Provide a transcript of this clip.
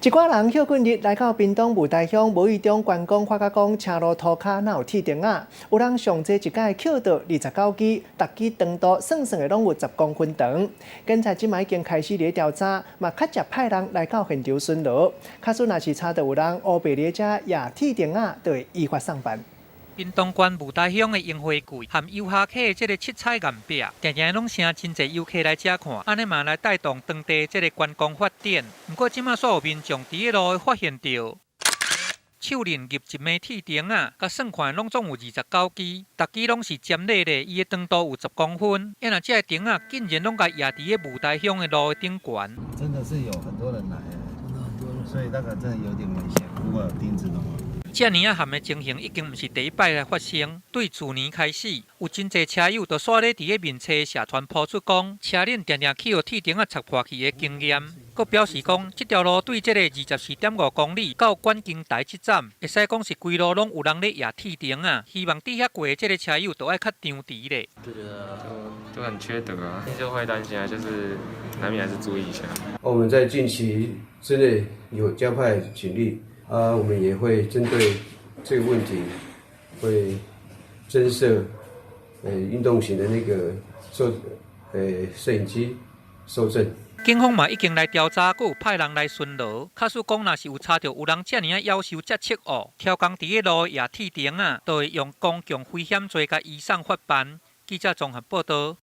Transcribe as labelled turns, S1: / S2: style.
S1: 一寡人歇睏日來到屏東霧台鄉，無意中觀光發覺講車路塗跤若有鐵釘仔，有人上濟一擺抾著29支，逐支長度算算的攏有10公分長。警察這擺已經開始咧調查，嘛較捷派人來到現場巡邏。假使若是查著有人烏白佇遮掖鐵釘仔，就會依法送辦。
S2: 屏東縣霧台鄉的櫻花季和遊蝦溪的這个七彩岩壁，定定攏成真濟遊客來遮看，按呢嘛來帶動當地這个觀光發展。毋過這馬煞有民眾佇咧路發現著手裡入一枚鐵釘仔，共算看攏總有29支，逐支攏是尖銳的，伊的長度有10公分。啊若這个釘仔竟然攏共掖佇咧霧台鄉的路的頂懸。
S3: 真的是有很多人來，真的很多人，所以那個真的有點危險。如果有釘子的話。
S2: 遮爾仔譀的情形已經毋是第一擺來發生。對去年開始，有真濟車友就煞咧佇咧面冊社團 po 出講，車輪定定去予鐵釘仔插破去的經驗，閣表示講，這條路對這个24.5公里到觀景台這站，會使講是規路攏有人咧掖鐵釘仔。希望佇遐過的這个車友都愛較張弛咧。
S4: 就覺得就很缺德啊，就會擔心啊，就是難免還是注意一下。
S5: 我們在近期之內有加派警力。啊，我們也會針對這個問題，會增設運動型的那個攝影機搜證。
S2: 警方嘛已經來調查，閣有派人來巡邏。假使講若是有查著有人遮爾仔夭壽遮赤惡，刁工佇咧路掖鐵釘仔，就會用公共危險罪共移送法辦。記者綜合報導。